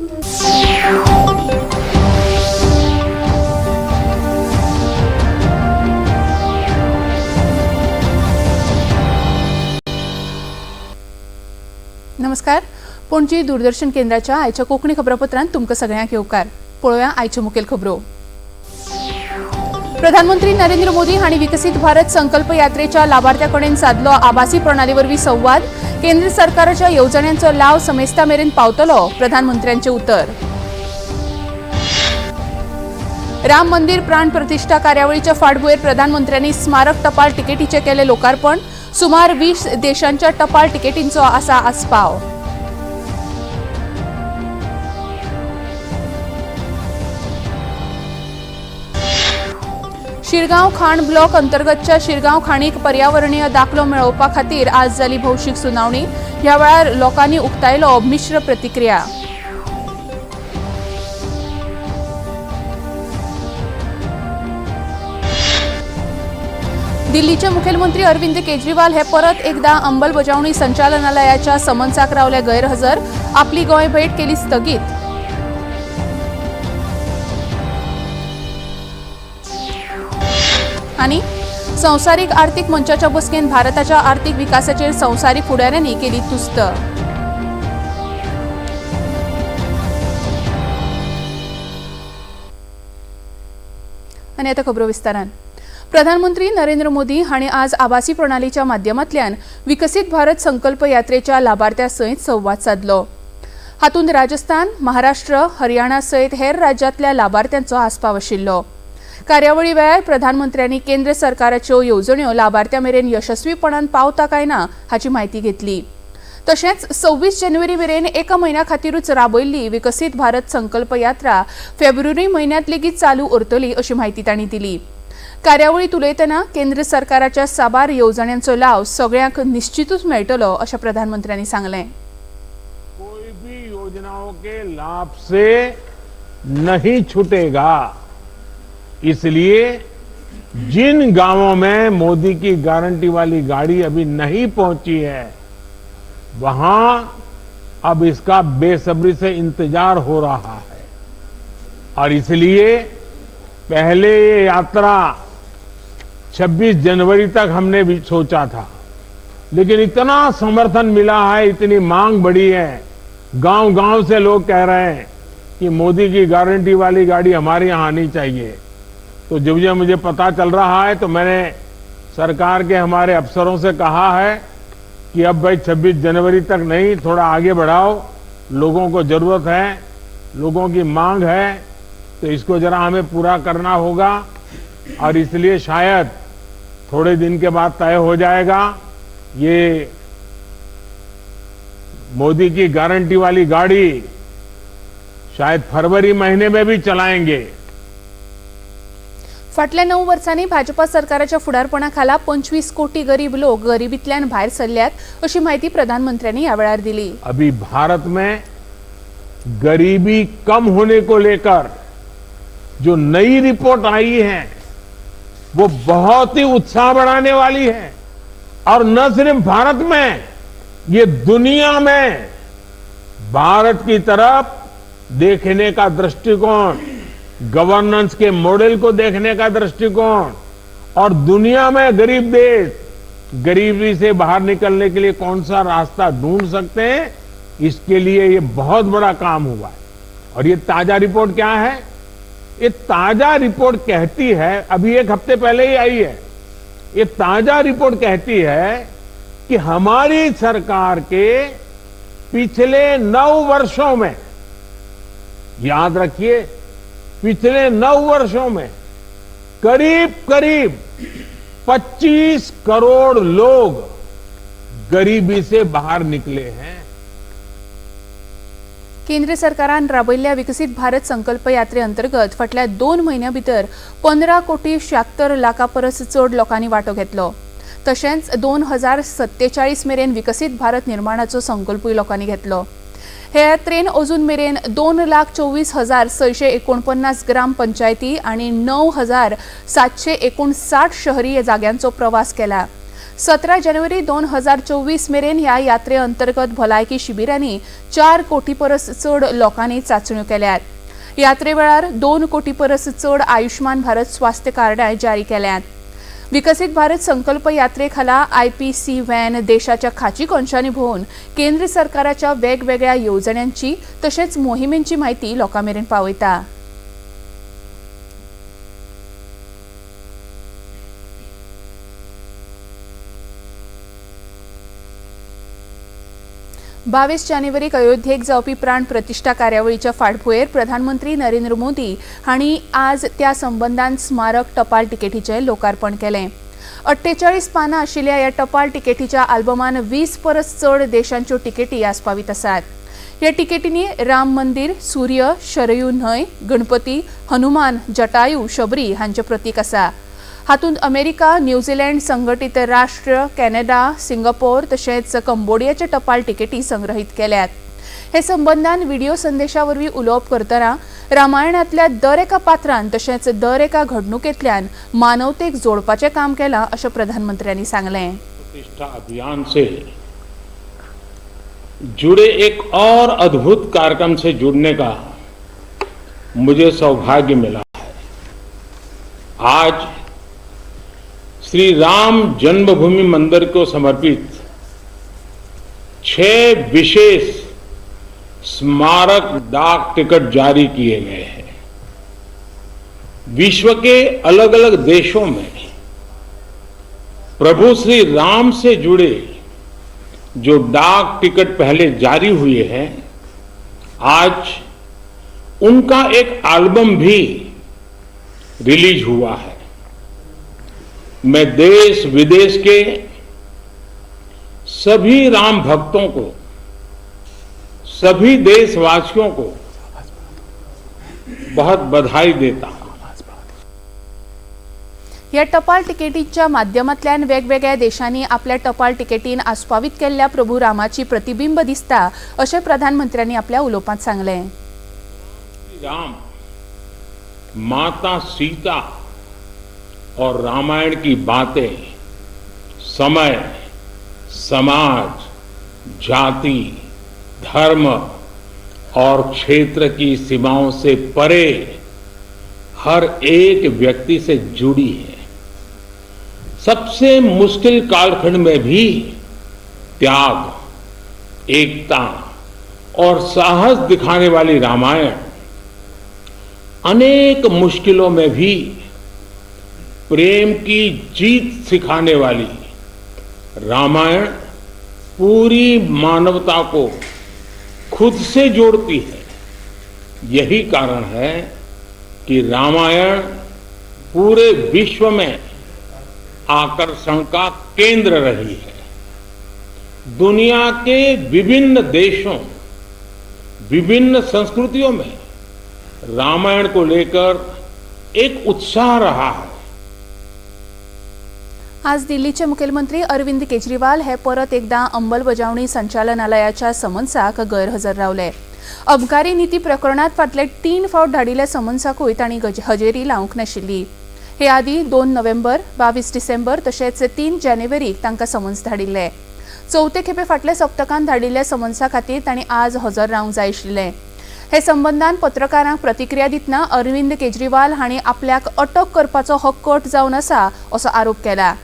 नमस्कार, पणजी दूरदर्शन केंद्राच्या आयच्या कोंकणी खबरापत्रांत तुमकां सगळ्यांक येवकार. पळोवया आयच्यो मुखेल खबरो. प्रधानमंत्री नरेंद्र मोदी हांणी विकसीत भारत संकल्प यात्रेच्या लाभार्थ्यां कडेन सादलो आभासी प्रणाली वरवीं संवाद. केंद्र सरकाराच्या येवजण्यांचो लाव समेस्ता मेरेन पावतलो, प्रधानमंत्र्यांचें उतर. राम मंदिर प्राण प्रतिश्ठा कार्यावळीच्या फाटभुंयेर प्रधानमंत्र्यांनी स्मारक टपाल तिकेटीचें केलें लोकार्पण. सुमार 20 देशांच्या टपाल तिकेटींचो आसा आस्पाव. शिरगांव खाण ब्लॉक अंतर्गतच्या शिरगांव खाणीक पर्यावरणीय दाखलो मेळोवपा खातीर आज जाली भौशीक सुनावणी. ह्या वेळार लोकांनी उक्तायलो मिश्र प्रतिक्रिया. दिल्लीचे मुखेलमंत्री अरविंद केजरीवाल हे परत एकदा अंमलबजावणी संचालनालयाच्या समन्साक रावले गैरहजर. आपली गोंय भेट केली स्थगीत. आनी संवसारीक आर्थिक मंचाच्या बसकेन भारताच्या आर्थिक विकासाचेर संवसारीक फुडाऱ्यांनी केली तुस्त. आनी आतां खबरो विस्तारान. प्रधानमंत्री नरेंद्र मोदी हांणी आज आभासी प्रणालीच्या माध्यमांतल्यान विकसीत भारत संकल्प यात्रेच्या लाभार्थ्यां सयत संवाद सादलो. हातूंत राजस्थान, महाराष्ट्र, हरियाणा सयत हेर राज्यांतल्या लाभार्थ्यांचो आस्पाव आशिल्लो. कार्यावळी वेळार प्रधानमंत्र्यांनी केंद्र सरकाराच्यो येवजण्यो लाभार्थ्यां मेरेन यशस्वीपणान पावता काय ना हाची म्हायती घेतली. तशेंच 26 जानेवारी मेरेन एका म्हयन्या खातीरूच राबयल्ली विकसीत भारत संकल्प यात्रा फेब्रुवारी म्हयन्यांत लेगीत चालू उरतली अशी म्हायती तांणी दिली. कार्यावळीत उलयतना केंद्र सरकाराच्या साबार येवजण्यांचो लाव सगळ्यांक निश्चितूच मेळटलो अशें प्रधानमंत्र्यांनी सांगलें. कोई भी योजनाओं के लाभ से नहीं छूटेगा, इसलिए जिन गांवों में मोदी की गारंटी वाली गाड़ी अभी नहीं पहुंची है, वहां अब इसका बेसब्री से इंतजार हो रहा है और इसलिए पहले ये यात्रा 26 जनवरी तक हमने भी सोचा था, लेकिन इतना समर्थन मिला है, इतनी मांग बढ़ी है, गांव-गांव से लोग कह रहे हैं कि मोदी की गारंटी वाली गाड़ी हमारे यहां आनी चाहिए। तो जब जब मुझे पता चल रहा है, तो मैंने सरकार के हमारे अफसरों से कहा है कि अब भाई 26 जनवरी तक नहीं, थोड़ा आगे बढ़ाओ। लोगों को जरूरत है, लोगों की मांग है, तो इसको जरा हमें पूरा करना होगा और इसलिए शायद थोड़े दिन के बाद तय हो जाएगा, ये मोदी की गारंटी वाली गाड़ी शायद फरवरी महीने में भी चलाएंगे। फाटल्या 9 वर्सांनी भाजपा सरकाराच्या फुडारपणा खाला 25 कोटी गरीब लोक गरिबींतल्यान भायर सरल्यात अशी म्हायती प्रधानमंत्र्यांनी ह्या वेळार दिली. अभी भारत में गरीबी कम होने को लेकर जो नई रिपोर्ट आई है, वो बहुत ही उत्साह बढ़ाने वाली है और न सिर्फ भारत में, ये दुनिया में भारत की तरफ देखने का दृष्टिकोण, गवर्नेंस के मॉडल को देखने का दृष्टिकोण और दुनिया में गरीब देश गरीबी से बाहर निकलने के लिए कौन सा रास्ता ढूंढ सकते हैं, इसके लिए ये बहुत बड़ा काम हुआ है। और ये ताजा रिपोर्ट क्या है? ये ताजा रिपोर्ट कहती है, अभी एक हफ्ते पहले ही आई है, ये ताजा रिपोर्ट कहती है कि हमारी सरकार के पिछले 9 वर्षों में, याद रखिए, पिछले 9 वर्षों में करीब करीब 25 करोड़ लोग गरीबी से बाहर निकले हैं। केंद्र सरकारान राबयल्ल्या विकसीत भारत संकल्प यात्रे अंतर्गत फाटल्या 2 म्हयन्यां भितर 15 कोटी 76 लाखां परस चड लोकांनी वांटो घेतलो. तशेंच 2047 मेरेन विकसीत भारत निर्माणाचो संकल्पूय लोकांनी घेतलो. हे यात्रेन अजून मेरेन 2,24,649 ग्राम पंचायती आनी 9759 शहरी जाग्यांचो प्रवास केला. 17 जानेवारी 2024 मेरेन ह्या यात्रे अंतर्गत भलायकी शिबिरांनी 4 कोटी परस चड लोकांनी चांचण्यो केल्यात. यात्रे वेळार 2 कोटी परस चड आयुष्मान भारत स्वास्थ्य कार्डां जारी केल्यात. विकसीत भारत संकल्प यात्रे खाला IPC van देशाच्या खाची कोनशांनी भोंवन केंद्र सरकाराच्या वेगवेगळ्या येवजण्यांची तशेंच मोहिमेंची म्हायती लोकां मेरेन पावयता. 22 जानेवारीक अयोध्येक जावपी प्राण प्रतिश्ठा कार्यावळीच्या फाटभुंयेर प्रधानमंत्री नरेंद्र मोदी हांणी आज त्या संबंदान स्मारक टपाल तिकेटीचें लोकार्पण केलें. 48 पानां आशिल्ल्या ह्या टपाल तिकेटीच्या आल्बमान 20 परस चड देशांच्यो तिकेटी आस्पावीत आसात. ह्या तिकेटींनी राम मंदिर, सूर्य, शरयू न्हंय, गणपती, हनुमान, जटायू, शबरी हांचें प्रतीक आसा. हातूंत अमेरिका, न्यूझीलंड, संघटीत राष्ट्र, कॅनडा, सिंगापोर तशेंच कंबोडियाचे टपाल तिकेटी संग्रहीत केल्यात. हे संबंदान व्हिडिओ संदेशा वरवीं उलोवप करतना रामायणांतल्या दर एका पात्रान तशेंच दर एका घडणुकेंतल्यान मानवतेक जोडपाचें काम केलां अशें प्रधानमंत्र्यांनी सांगलें. प्रतिष्ठा अभियान से जुड़े एक और अद्भुत कार्यक्रम से जुड़ने का मुझे सौभाग्य मिला है. आज श्री राम जन्मभूमि मंदिर को समर्पित 6 विशेष स्मारक डाक टिकट जारी किए गए हैं. विश्व के अलग अलग देशों में प्रभु श्री राम से जुड़े जो डाक टिकट पहले जारी हुए हैं, आज उनका एक एल्बम भी रिलीज हुआ है. मैं देश विदेश के सभी राम भक्तों को, सभी देशवासियों को बहुत बधाई देता हूं. ह्या टपाल तिकेटीच्या माध्यमांतल्यान वेगवेगळ्या देशांनी आपल्या टपाल तिकेटीन आस्पावीत केल्ल्या प्रभू रामाची प्रतिबिंब दिसता अशें प्रधानमंत्र्यांनी आपल्या उलोवपांत सांगलें. राम, माता सीता और रामायण की बातें समय, समाज, जाति, धर्म और क्षेत्र की सीमाओं से परे हर एक व्यक्ति से जुड़ी है. सबसे मुश्किल कालखंड में भी त्याग, एकता और साहस दिखाने वाली रामायण अनेक मुश्किलों में भी प्रेम की जीत सिखाने वाली रामायण पूरी मानवता को खुद से जोड़ती है. यही कारण है कि रामायण पूरे विश्व में आकर्षण का केंद्र रही है. दुनिया के विभिन्न देशों, विभिन्न संस्कृतियों में रामायण को लेकर एक उत्साह रहा है. आज दिल्लीचे मुखेलमंत्री अरविंद केजरीवाल हे परत एकदा अंमलबजावणी संचालनालयाच्या समन्साक गैरहजर रावले. अबकारी निती प्रकरणात फाटले 3 फावट धाडिल्ल्या समन्साकूय तांणी हजेरी लावंक नाशिल्ली. हे आदीं 2 नोव्हेंबर, 22 डिसेंबर तशेंच 3 जानेवारीक तांकां समन्स धाडिल्ले. चवथे खेपे फाटल्या सप्तकांत धाडिल्ल्या समन्सा खातीर तांणी आज हजर रावंक जाय आशिल्लें. हे संबंदान पत्रकारांक प्रतिक्रिया दितना अरविंद केजरीवाल हांणी आपल्याक अटक करपाचो हो कट जावन आसा असो आरोप केला.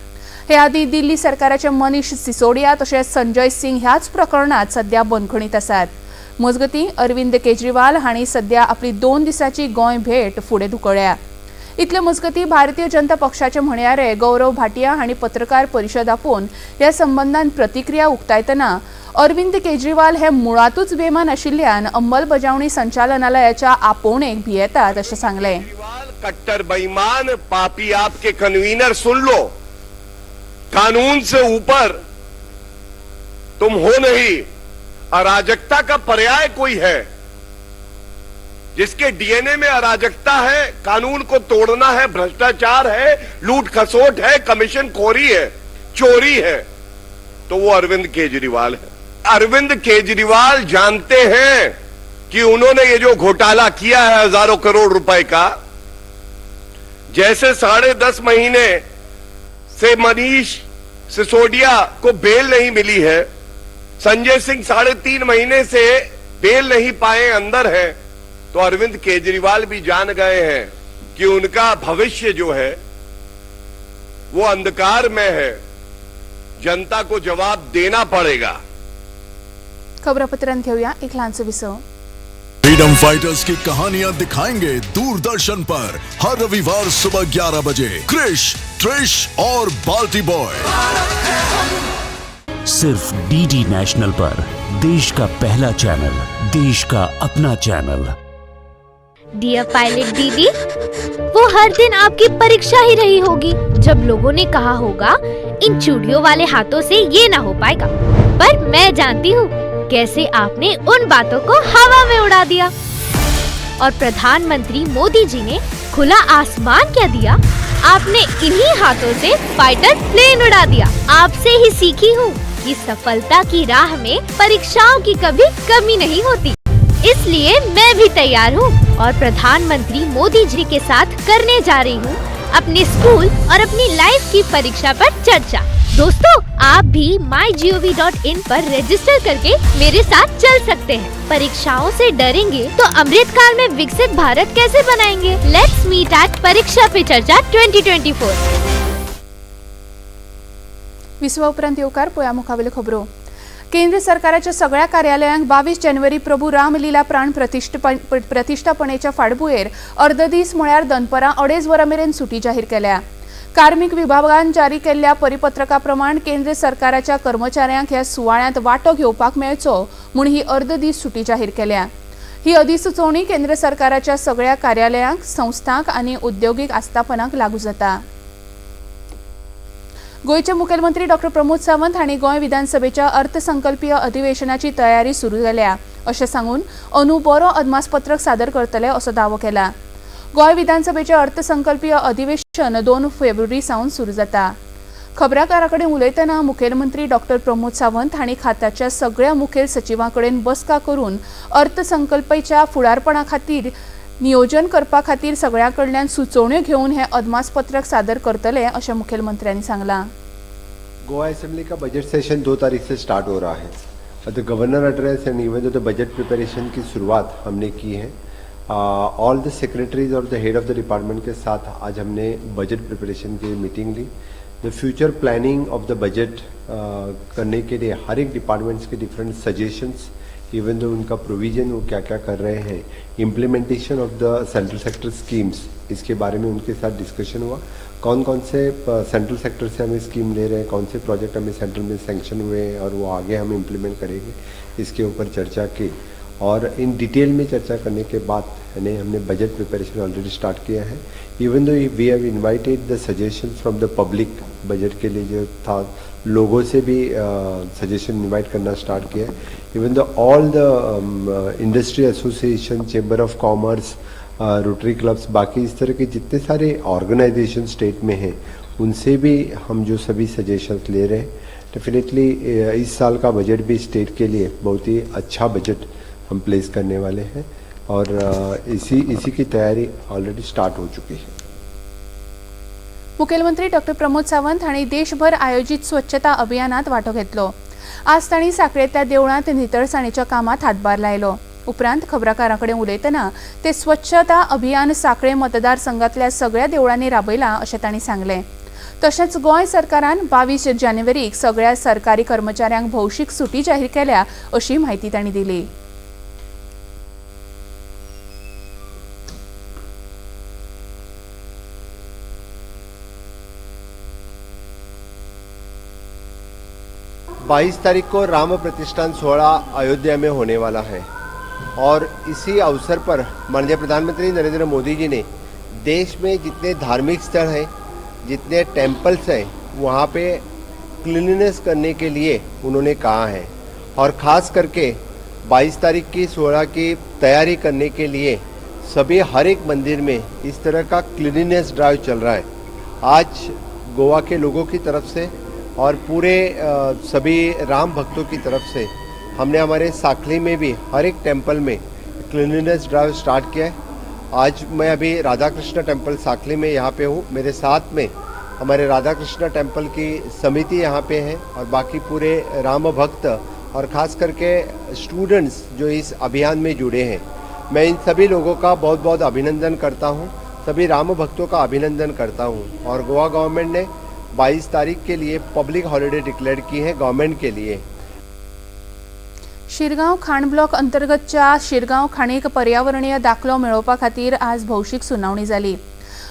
हे आदीं दिल्ली सरकाराचे मनीष सिसोडिया तशेंच संजय सिंग ह्याच प्रकरणात सध्या बंदखणीत आसात. मजगतीं, अरविंद केजरीवाल हांणी सध्या आपली 2 दिसांची गोंय भेट फुडें धुकळ्ळ्या. इतले मजगतीं, भारतीय जनता पक्षाचे म्हणयारे गौरव भाटिया हांणी पत्रकार परिशद आपोवन ह्या संबंदान प्रतिक्रिया उक्तायतना अरविंद केजरीवाल हे मुळातूच बेमान आशिल्ल्यान अंमलबजावणी संचालनालयाच्या आपोवणेक भियेतात अशें सांगलें. केजरीवाल कट्टर बेईमान पापी, आपके कन्वीनर, सुन लो, कानून से ऊपर तुम हो नहीं. अराजकता का पर्याय कोई है, जिसके डीएनए में अराजकता है, कानून को तोड़ना है, भ्रष्टाचार है, लूट खसोट है, कमीशन खोरी है, चोरी है, तो वो अरविंद केजरीवाल है. अरविंद केजरीवाल जानते हैं कि उन्होंने ये जो घोटाला किया है हजारों करोड़ रुपए का, जैसे 10.5 महीने से मनीष सिसोदिया को बेल नहीं मिली है, संजय सिंह 3.5 महीने से बेल नहीं पाए, अंदर है, तो अरविंद केजरीवाल भी जान गए हैं कि उनका भविष्य जो है वो अंधकार में है। जनता को जवाब देना पड़ेगा। खबरापत्रांत घेऊया एक ल्हानसो विसव। फ्रीडम फाइटर्स की कहानियां दिखाएंगे दूरदर्शन पर हर रविवार सुबह 11 बजे क्रिश, त्रिश और बाल्टी बॉय। सिर्फ डीडी नेशनल पर देश का पहला चैनल, देश का अपना चैनल। डियर पायलट दीदी, वो हर दिन आपकी परीक्षा ही रही होगी जब लोगों ने कहा होगा इन चूड़ियों वाले हाथों से ये ना हो पाएगा, पर मैं जानती हूँ कैसे आपने उन बातों को हवा में उड़ा दिया और प्रधानमंत्री मोदी जी ने खुला आसमान क्या दिया, आपने इन्हीं हाथों से फाइटर प्लेन उड़ा दिया। आपसे ही सीखी हूँ कि सफलता की राह में परीक्षाओं की कभी कमी नहीं होती, इसलिए मैं भी तैयार हूँ और प्रधानमंत्री मोदी जी के साथ करने जा रही हूँ अपने स्कूल और अपनी लाइफ की परीक्षा पर चर्चा। दोस्तों, आप भी mygov.in पर रजिस्टर करके मेरे साथ चल सकते हैं। परीक्षाओं से डरेंगे तो अमृतकाल में विकसित भारत कैसे बनाएंगे? Let's meet at परीक्षा पे चर्चा 2024। विसवा उपरांत येवकार। पळया मुखावेल्यो खबरो। केंद्र सरकाराच्या सगळ्या कार्यालयांक 22 जानेवारी प्रभू रामलीला प्राण प्रतिश्ठापणेच्या फाटभुंयेर अर्द दीस म्हळ्यार दनपरां 2.5 वरां मेरेन सुटी जाहीर केल्या। कार्मीक विभागान जारी केल्ल्या परिपत्रका प्रमाण केंद्र सरकाराच्या कर्मचाऱ्यांक ह्या सुवाळ्यांत वांटो घेवपाक मेळचो म्हूण ही अर्द दीस सुटी जाहीर केल्या। ही अधिसुचोवणी केंद्र सरकाराच्या सगळ्या कार्यालयांक, संस्थांक आनी उद्योगीक आस्थापनांक लागू जाता। गोंयचे मुखेलमंत्री डॉ प्रमोद सावंत हांणी गोंय विधानसभेच्या अर्थसंकल्पीय अधिवेशनाची तयारी सुरू जाल्या अशें सांगून अंदू बरो अदमासपत्रक सादर करतले असो दावो केला। गोंय विधानसभेचें अर्थसंकल्पीय अधिवेशन 2 फेब्रुवारी सावन सुरू जाता। खबराकारा कडेन उलयतना मुखेलमंत्री डॉ प्रमोद सावंत हांणी खात्याच्या सगळ्या मुखेल सचिवां कडेन बसका करून अर्थसंकल्पाच्या फुडारपणा खातीर नियोजन करपा खातीर सगळ्यां कडल्यान सुचोवण्यो घेवन हें अदमासपत्रक सादर करतले अशें मुखेलमंत्र्यांनी सांगलां। गोवा असेंबली का बजट सेशन 2 तारीख से स्टार्ट हो रहा है और the governor address and even the budget preparation की शुरुआत हमने की है। ऑल the secretaries और the head of the department के साथ आज हमने बजट प्रिपरेशन की meeting Lee. The future planning of the budget करने के लिए हर एक departments K different suggestions, even though उनका प्रोविजन वो क्या क्या कर रहे हैं, implementation of the central sector schemes, इसके बारे में उनके साथ डिस्कशन हुआ। कौन कौन से सेंट्रल सेक्टर से हमें स्कीम ले रहे हैं, कौन से प्रोजेक्ट हमें सेंट्रल में सैंक्शन हुए हैं और वो आगे हम इम्प्लीमेंट करेंगे, इसके ऊपर चर्चा की और इन डिटेल में चर्चा करने के बाद यानी हमने बजट प्रिपरेशन ऑलरेडी स्टार्ट किया है। Even though we have invited the suggestion from the public, budget के लिए जो था लोगों से भी सजेशन इनवाइट करना स्टार्ट किया है। Even the all the industry association, chamber of commerce, Rotary clubs, बाकी इस तरह के जितने सारे ऑर्गेनाइजेशन स्टेट में हैं, उनसे भी हम जो सभी सजेशंस ले रहे हैं। डेफिनेटली इस साल का बजट भी स्टेट के लिए बहुत ही अच्छा बजट हम प्लेस करने वाले हैं और इसी इसी की तैयारी ऑलरेडी स्टार्ट हो चुकी है। मुखेलमंत्री डॉ प्रमोद सावंत हांणी देशभर आयोजीत स्वच्छता अभियानात वांटो घेतलो। आज तांणी सांखळेंतल्या देवळांत नितळसाणेच्या कामात हातभार लायलो। उपरांत खबराकारां कडेन उलयतना ते स्वच्छता अभियान सांखळे मतदारसंघातल्या सगळ्या देवळांनी राबयलां अशें तांणी सांगलें। तशेंच गोंय सरकारान 22 जानेवारीक सगळ्या सरकारी कर्मचाऱ्यांक भौशीक सुटी जाहीर केल्या अशी म्हायती तांणी दिली। 22 तारीख को राम प्रतिष्ठान सोहळा अयोध्या में होने वाला है और इसी अवसर पर माननीय प्रधानमंत्री नरेंद्र मोदी जी ने देश में जितने धार्मिक स्थल हैं, जितने टेम्पल्स हैं, वहाँ पे क्लीनलीनेस करने के लिए उन्होंने कहा है और ख़ास करके 22 तारीख की सोहळा की तैयारी करने के लिए सभी हर एक मंदिर में इस तरह का क्लीनलीनेस ड्राइव चल रहा है। आज गोवा के लोगों की तरफ से और पूरे सभी राम भक्तों की तरफ से हमने हमारे साखली में भी हर एक टेम्पल में क्लीनलीनेस ड्राइव स्टार्ट किया है। आज मैं अभी राधा कृष्ण टेम्पल साखली में यहाँ पे हूँ। मेरे साथ में हमारे राधा कृष्णा टेम्पल की समिति यहाँ पे है और बाकी पूरे राम भक्त और ख़ास करके स्टूडेंट्स जो इस अभियान में जुड़े हैं, मैं इन सभी लोगों का बहुत बहुत अभिनंदन करता हूँ, सभी राम भक्तों का अभिनंदन करता हूँ। और गोवा गवर्नमेंट ने 22 तारीख के लिए पब्लिक हॉलिडे डिक्लेयर की है गवर्नमेंट के लिए। शिरगांव खाण ब्लॉक अंतर्गतच्या शिरगांव खाणीक पर्यावरणीय दाखलो मेळोवपा खातीर आज भौशीक सुनावणी जाली।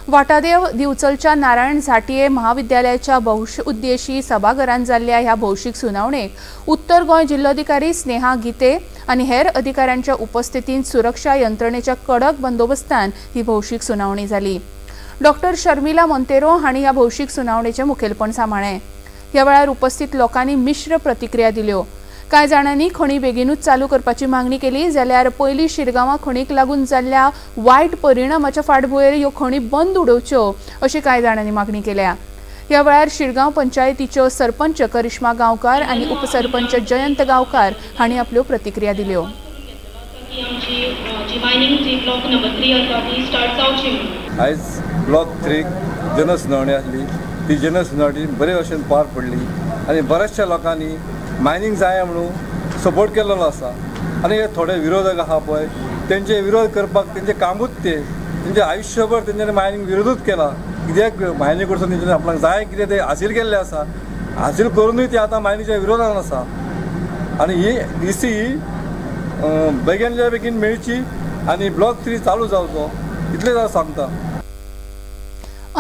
वाटादेव दिवचलच्या नारायण झांटये महाविद्यालयाच्या बहुउद्देशी सभाघरांत जाल्ल्या ह्या भौशीक सुनावणेक उत्तर गोंय जिल्लोधिकारी स्नेहा गीते आनी हेर अधिकाऱ्यांच्या उपस्थितींत सुरक्षा यंत्रणेच्या कडक बंदोबस्तान ही भौशीक सुनावणी जाली। डॉक्टर शर्मिला मोंतेरो हांणी ह्या भौशीक सुनावणेचें मुखेलपण सांबाळ्ळें। ह्या वेळार उपस्थित लोकांनी मिश्र प्रतिक्रिया दिल्यो। कांय जाणांनी खणी बेगीनूच चालू करपाची मागणी केली, जाल्यार पयलीं शिरगांवां खणीक लागून जाल्ल्या वायट परिणामाच्या फाटभुंयेर ह्यो खणी बंद उडोवच्यो अशी कांय जाणांनी मागणी केल्या। ह्या वेळार शिरगांव पंचायतीच्यो सरपंच करिश्मा गांवकार आनी उपसरपंच जयंत गांवकार हांणी आपल्यो प्रतिक्रिया दिल्यो। आयज ब्लॉक 3 जनसुनावणी आसली, ती जनसुनावणी बरे भशेन पार पडली आनी बऱ्याचशा लोकांनी मायनींग जाय म्हणून सपोर्ट केल्लो आसा। आनी हे थोडे विरोधक आहा पळय, तेंचे विरोध करपाक तेंचें कामूच तें, तेंचे आयुश्यभर तेंच्यांनी मायनींग विरोधूच केला। कित्याक मायनींग कडसून तेंच्यांनी आपणाक जाय कितें तें हासील केल्लें आसा, हासील करुनूय ते आतां मायनीच्या विरोधान आसा। आनी ही डी सी बेगीनल्या बेगीन मेळची आनी ब्लॉक 3 चालू जावचो इतलेंच हांव सांगता।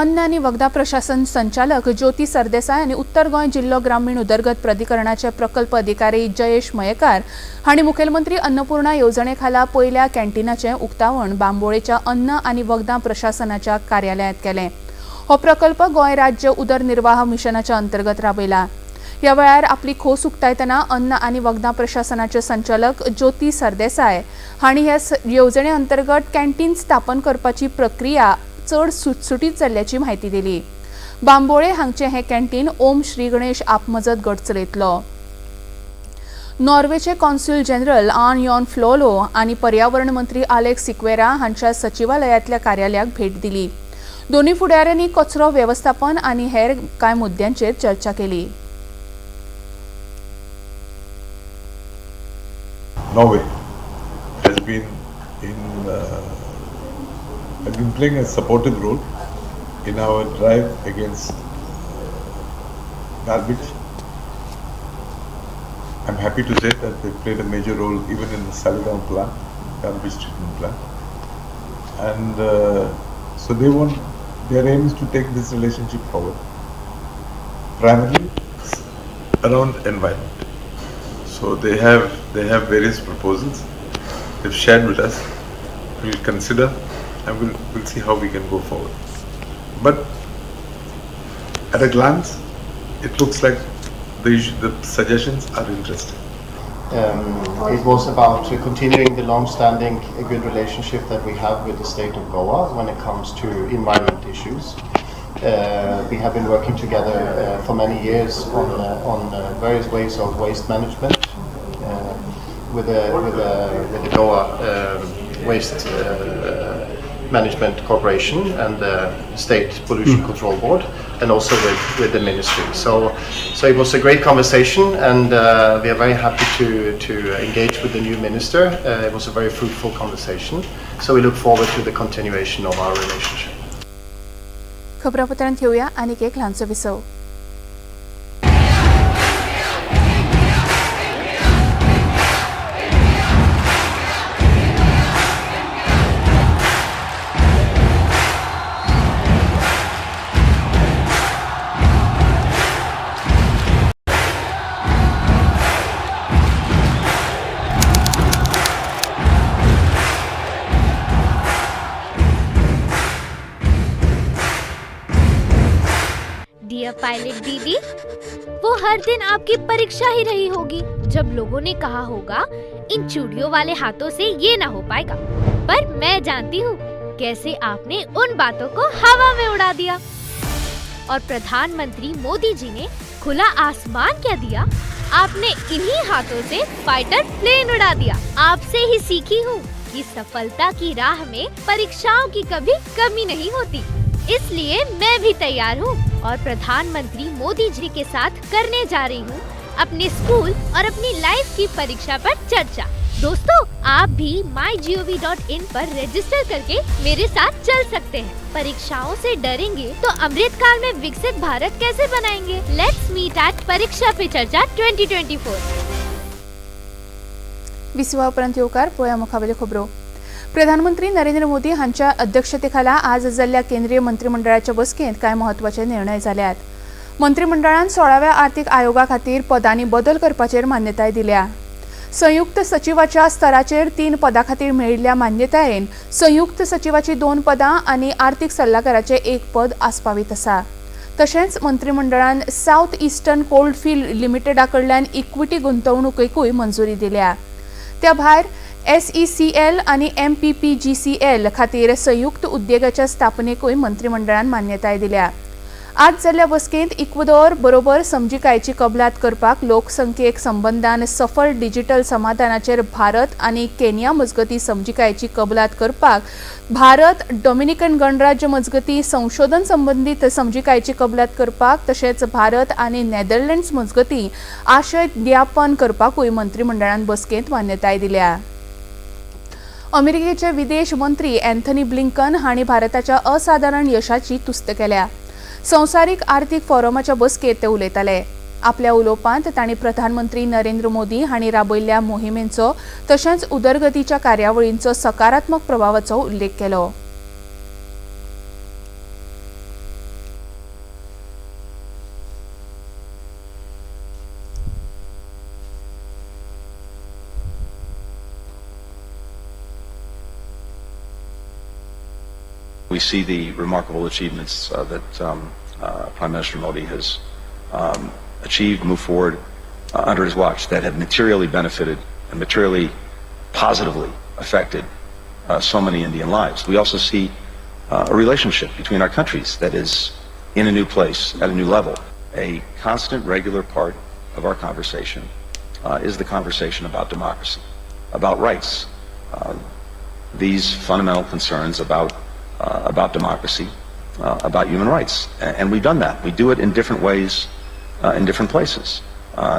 अन्न आनी वखदां प्रशासन संचालक ज्योती सरदेसाय आनी उत्तर गोंय जिल्लो ग्रामीण उदरगत प्राधिकरणाचे प्रकल्प अधिकारी जयेश मयेकार हांणी मुखेलमंत्री अन्नपूर्णा येवजणे खाला पयल्या कॅन्टीनाचें उक्तावण बांबोळेच्या अन्न आनी वखदां प्रशासनाच्या कार्यालयांत केलें। हो प्रकल्प गोंय राज्य उदरनिर्वाह मिशनाच्या अंतर्गत राबयला। ह्या वेळार आपली खोस उक्तायतना अन्न आनी वखदां प्रशासनाचे संचालक ज्योती सरदेसाय हांणी ह्या येवजणे अंतर्गत कॅन्टीन स्थापन करपाची प्रक्रिया चड सुटसुटीत जाल्ल्याची म्हायती दिली। बांबोळे हांगचें हें कॅन्टीन ओम श्री गणेश आपमजत गट चलयतलो। नॉर्वेचे कॉन्स्युल जनरल आन यॉन फ्लोलो आनी पर्यावरण मंत्री आलेक्स सिक्वेरा हांच्या सचिवालयांतल्या कार्यालयाक भेट दिली। दोनूय फुडाऱ्यांनी कचरो वेवस्थापन आनी हेर कांय मुद्द्यांचेर चर्चा केली। Norway has been has been playing a supportive role in our drive against garbage. I'm happy to say that they played a major role even in the Saligao plant, garbage treatment plant. And so they want, their aim is to take this relationship forward, primarily around environment. So they have various proposals they've shared with us. We'll consider and we'll see how we can go forward. But at a glance, it looks like the suggestions are interesting. It was about continuing the long-standing good relationship that we have with the state of Goa when it comes to environment issues. We have been working together for many years on various ways of waste management with the Goa Waste Management Corporation and the State Pollution Control Board, and also with the ministry. So it was a great conversation, and we are very happy to engage with the new minister. It was a very fruitful conversation. So we look forward to the continuation of our relationship. खबरापत्रांत घेऊया आणखी एक ल्हानसो विसव. Dear pilot दीदी, वो हर दिन आपकी परीक्षा ही रही होगी जब लोगों ने कहा होगा इन चूड़ियों वाले हाथों से ये ना हो पाएगा, पर मैं जानती हूँ कैसे आपने उन बातों को हवा में उड़ा दिया। और प्रधानमंत्री मोदी जी ने खुला आसमान क्या दिया, आपने इन्हीं हाथों से फाइटर प्लेन उड़ा दिया। आपसे ही सीखी हूँ कि सफलता की राह में परीक्षाओं की कभी कमी नहीं होती, इसलिए मैं भी तैयार हूँ। और प्रधानमंत्री मोदी जी के साथ करने जा रही हूँ अपने स्कूल और अपनी लाइफ की परीक्षा पर चर्चा। दोस्तों, आप भी mygov.in पर रजिस्टर करके मेरे साथ चल सकते हैं। परीक्षाओं से डरेंगे तो अमृत काल में विकसित भारत कैसे बनाएंगे? Let's meet at परीक्षा पे चर्चा 2024। विसवा उपरांत येवकार. पळोवया मुखावेल्यो खबरो. प्रधानमंत्री नरेंद्र मोदी हांच्या अध्यक्षतेखाला आज जाल्ल्या केंद्रीय मंत्रिमंडळाच्या बसकेंत कांय म्हत्वाचे निर्णय जाल्यात. मंत्रिमंडळान 16व्या आर्थिक आयोगा खातीर पदांनी बदल करपाचेर मान्यताय दिल्या. संयुक्त सचिवाच्या स्तराचेर 3 पदां खातीर मेळिल्ल्या मान्यतायेन संयुक्त सचिवाची 2 पदां आनी आर्थिक सल्लागाराचें 1 पद आस्पावीत आसा. तशेंच मंत्रिमंडळान सावथ इस्टर्न कोल्डफिल्ड लिमिटेडा कडल्यान इक्विटी गुंतवणुकीकूय मंजुरी दिल्या. त्या भायर एसईसीएल आनी एमपीपीजीसीएल खातीर संयुक्त उद्देगाच्या स्थापनेकूय मंत्रिमंडळान मान्यताय दिल्या. आज जाल्ल्या बसकेंत इक्वदोर बरोबर समजिकायेची कबलात करपाक, लोकसंख्येक संबंदान सफल डिजिटल समाधानाचेर भारत आनी केनिया मजगती समजिकायेची कबलात करपाक, भारत डॉमिनिकन गणराज्य मजगती संशोधन संबंदीत समजिकायेची कबलात करपाक, तशेंच भारत आनी नेदरलँड्स मजगती आशय ज्ञापन करपाकूय मंत्रिमंडळान बसकेंत मान्यताय दिल्या. अमेरिकेचे विदेश मंत्री अँथनी ब्लिंकन हांणी भारताच्या असाधारण यशाची तुस्त केल्या. संवसारीक आर्थिक फोरमाच्या बसकेंत ते उलयताले. आपल्या उलोवपांत तांणी प्रधानमंत्री नरेंद्र मोदी हांणी राबयल्ल्या मोहिमेंचो तशेंच उदरगतीच्या कार्यावळींचो सकारात्मक प्रभावाचो उल्लेख केलो. We see the remarkable achievements that Prime Minister Modi has achieved, moved forward under his watch that have materially benefited and materially positively affected so many Indian lives. We also see a relationship between our countries that is in a new place, at a new level. A constant, regular part of our conversation is the conversation about democracy, about rights, these fundamental concerns about democracy, about human rights. And we've done that. We do it in different ways in different places.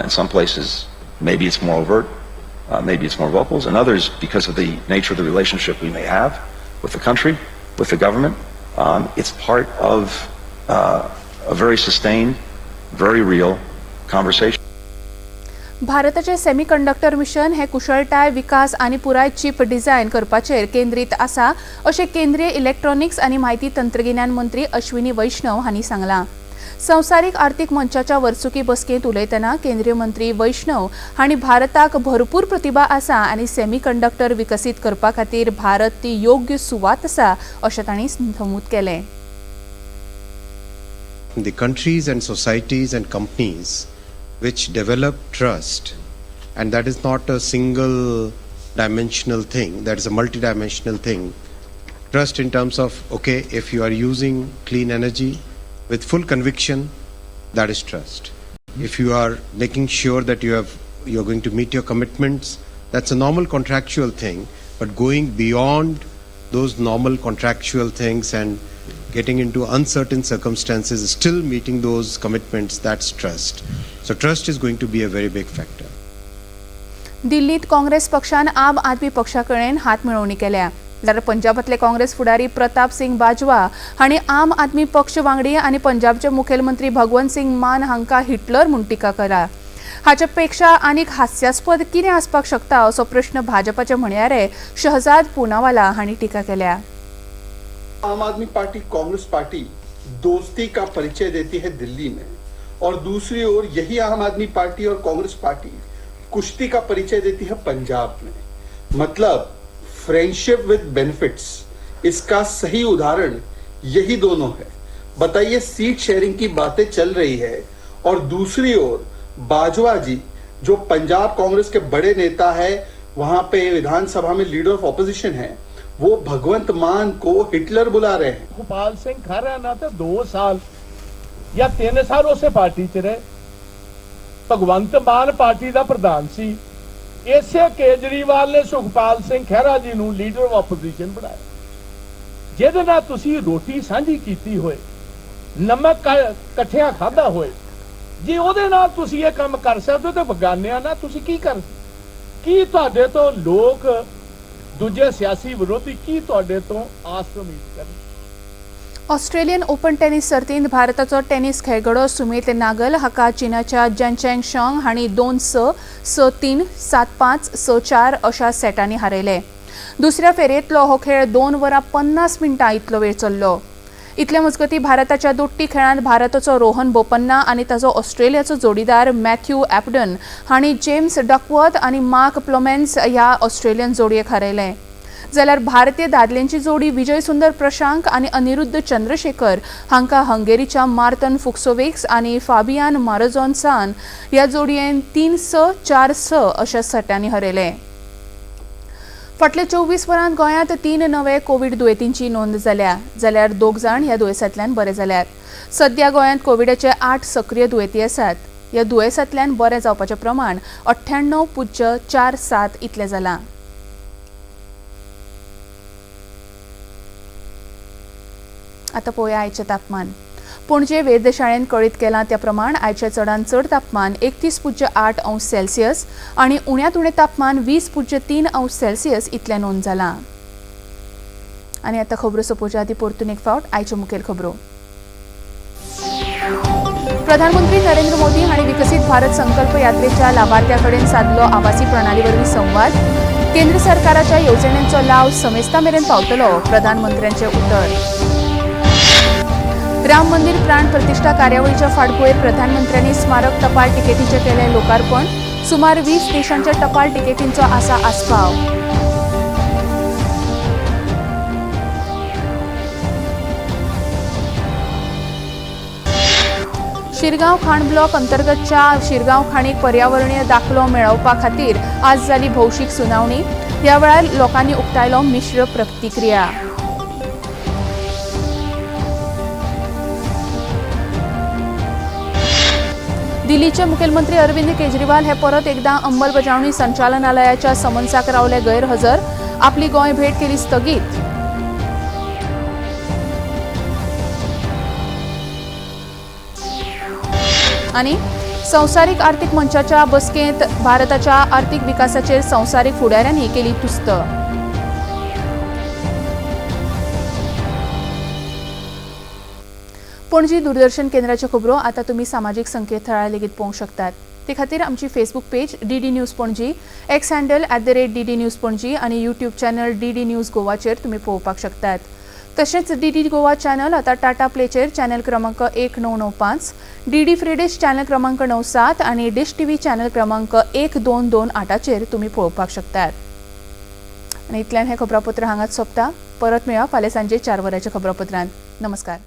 In some places, maybe it's more overt, maybe it's more vocal. In others, because of the nature of the relationship we may have with the country, with the government, it's part of a very sustained, very real conversation. भारताचे semiconductor mission हे कुशळटाय विकास आनी पुराय chip design करपाचेर केंद्रीत आसा अशें केंद्रीय इलेक्ट्रॉनिक्स आनी म्हायती तंत्रगिन्यान मंत्री अश्विनी वैष्णव हांणी सांगलां. संवसारीक आर्थिक मंचाच्या वर्सुकी बसकेंत उलयतना केंद्रीय मंत्री वैष्णव हांणी भारताक भरपूर प्रतिभा आसा आनी सेमीकंडक्टर विकसीत करपा खातीर भारत ती योग्य सुवात आसा अशें तांणी नमूद केलें. The countries and societies and companies which develop trust, and that is not a single dimensional thing, that is a multidimensional thing. Trust in terms of, okay, if you are using clean energy with full conviction, that is trust. If you are making sure that you're going to meet your commitments, that's a normal contractual thing, but going beyond those normal contractual things and getting into uncertain circumstances, still meeting those commitments, that's trust. So trust is going to be a very big factor. दिल्लीत काँग्रेस पक्षान आम आदमी पक्षा कडेन हात मेळोवणी केल्या. जाल्यार पंजाबांतले काँग्रेस फुडारी प्रताप सिंग बाजवा हांणी आम आदमी पक्ष वांगडी आनी पंजाबचे मुखेलमंत्री भगवंत सिंग मान हांकां हिटलर म्हूण टिका केला. हाचे पेक्षा आनीक हास्यास्पद कितें आसपाक शकता असो प्रश्न भाजपाचे म्हणयारे शहजाद पुनावाला हांणी टिका केल्या. आम आदमी पार्टी, कांग्रेस पार्टी दोस्ती का परिचय देती है दिल्ली में और दूसरी ओर यही आम आदमी पार्टी और कांग्रेस पार्टी कुश्ती का परिचय देती है पंजाब में। मतलब फ्रेंडशिप विद बेनिफिट्स, इसका सही उदाहरण यही दोनों है। बताइए, सीट शेयरिंग की बातें चल रही है और दूसरी ओर बाजवा जी, जो पंजाब कांग्रेस के बड़े नेता है, वहां पे विधानसभा में लीडर ऑफ ऑपोजिशन है, वो भगवंत मान को हिटलर बुला रहे हैं। ਸੁਖਪਾਲ ਸਿੰਘ ਖਹਿਰਾ ਨਾਲ ਤਾਂ 2 ਸਾਲ ਜਾਂ 3 ਸਾਲ ਉਸੇ ਪਾਰਟੀ 'ਚ ਰਹੇ। ਭਗਵੰਤ ਮਾਨ ਪਾਰਟੀ ਦਾ ਪ੍ਰਧਾਨ ਸੀ। ਇਸੇ ਕੇਜਰੀਵਾਲ ਨੇ ਸੁਖਪਾਲ ਸਿੰਘ ਖਹਿਰਾ ਜੀ ਨੂੰ ਲੀਡਰ ਆਫ ਆਪੋਜੀਸ਼ਨ ਬਣਾਇਆ। ਜਿਹਦੇ ਨਾਲ ਤੁਸੀਂ ਰੋਟੀ ਸਾਂਝੀ ਕੀਤੀ ਹੋਏ, ਨਮਕ ਇਕੱਠਿਆਂ ਖਾਧਾ ਹੋਏ, ਜੇ ਉਹਦੇ ਨਾਲ ਤੁਸੀਂ ਇਹ ਕੰਮ ਕਰ ਸਕਦੇ ਹੋ ਤੇ ਬਗਾਨਿਆਂ ਨਾਲ ਤੁਸੀਂ ਕੀ ਕਰ, ਕੀ ਤੁਹਾਡੇ ਤੋਂ ਲੋਕ, ਦੂਜੇ ਸਿਆਸੀ ਵਿਰੋਧੀ ਕੀ ਤੁਹਾਡੇ ਤੋਂ ਆਸ ਉਮੀਦ ਕਰਨ? ऑस्ट्रेलियन ओपन टेनिस सर्तींत भारताचो टेनिस खेळगडो सुमित नागल हाका चीनाच्या जनचँग शॉंग हांणी 2-6, 6-3, 7-5, 6-4 अशा सेटांनी हारयले. दुसऱ्या फेरयेंतलो हो खेळ 2 वरां 50 मिनटां इतलो वेळ चल्लो. इतले मजगतीं भारताच्या दोट्टी खेळांत भारताचो रोहन बोपन्ना आनी ताचो ऑस्ट्रेलियाचो जोडीदार मॅथ्यू एपडन हांणी जेम्स डकवर्थ आनी मार्क प्लोमेन्स ह्या ऑस्ट्रेलियन जोडयेक हारयलें. जाल्यार भारतीय दादल्यांची जोडी विजय सुंदर प्रशांक आनी अनिरुद्ध चंद्रशेखर हांकां हंगेरीच्या मार्तन फुक्सोविक्स आनी फाबियान मारझोनसान ह्या जोडयेन 3-6, 4-6 अशा सट्यांनी हरयलें. फाटल्या 24 वरांत गोंयांत 3 नवे कोवीड दुयेंतींची नोंद जाल्या, जाल्यार 2 जाण ह्या दुयेंसांतल्यान बरे जाल्यात. सध्या गोंयांत कोविडाचे 8 सक्रीय दुयेंती आसात. ह्या दुयेंसांतल्यान बरें जावपाचें प्रमाण 98.47 इतलें जालां. आतां पळोवया आयचें तापमान. पणजे वेधशाळेन कळीत केलां त्या प्रमाण आयचें चडांत चड तापमान 31.8 अंश सेल्सियस आनी उण्यांत उणें तापमान 20.3 अंश सेल्सियस इतलें नोंद जालां. आनी आतां खबरो सोंपोवच्या आदीं परतून एक फावट आयच्यो मुखेल खबरो. प्रधानमंत्री नरेंद्र मोदी हांणी विकसीत भारत संकल्प यात्रेच्या लाभार्थ्यां कडेन सादलो आभासी प्रणाली वरवीं संवाद. केंद्र सरकाराच्या येवजण्यांचो लाव समेस्तां मेरेन पावतलो, प्रधानमंत्र्यांचें उतर. राम मंदिर प्राण प्रतिष्ठा कार्यावळीच्या फाटभुंयेर प्रधानमंत्र्यांनी स्मारक टपाल तिकेटीचें केलें लोकार्पण. सुमार 20 देशांच्या टपाल तिकेटींचो आसा आस्पाव. शिरगांव खाण ब्लॉक अंतर्गतच्या शिरगांव खाणीक पर्यावरणीय दाखलो मेळोवपा खातीर आज जाली भौशीक सुनावणी. ह्या वेळार लोकांनी उक्तायलो मिश्र प्रतिक्रिया. दिल्लीचे मुखेलमंत्री अरविंद केजरीवाल हे परत एकदा अंमलबजावणी संचालनालयाच्या समन्साक रावले गैरहजर. आपली गोंय भेट केली स्थगीत. आनी संवसारीक आर्थिक मंचाच्या बसकेंत भारताच्या आर्थिक विकासाचेर संवसारीक फुडाऱ्यांनी केली तुस्त. पणजी दूरदर्शन केंद्राच्यो खबरो आतां तुमी सामाजीक संकेतथळार लेगीत पळोवंक शकतात. ते खातीर आमची Facebook page DD news Panaji, X handle @DD News Panaji आनी यूट्यूब चॅनल DD news गोवाचेर तुमी पळोवपाक शकतात. तशेंच DD Goa channel आतां टाटा प्लेचेर चॅनल क्रमांक 1995, DD free dish channel क्रमांक 97 आनी डिश टीव्ही चॅनल क्रमांक 1228चेर तुमी पळोवपाक शकतात. आनी इतल्यान हें खबरापत्र हांगाच सोंपता. परत मेळया फाल्यां सांजे 4 वरांच्या खबरापत्रांत. नमस्कार.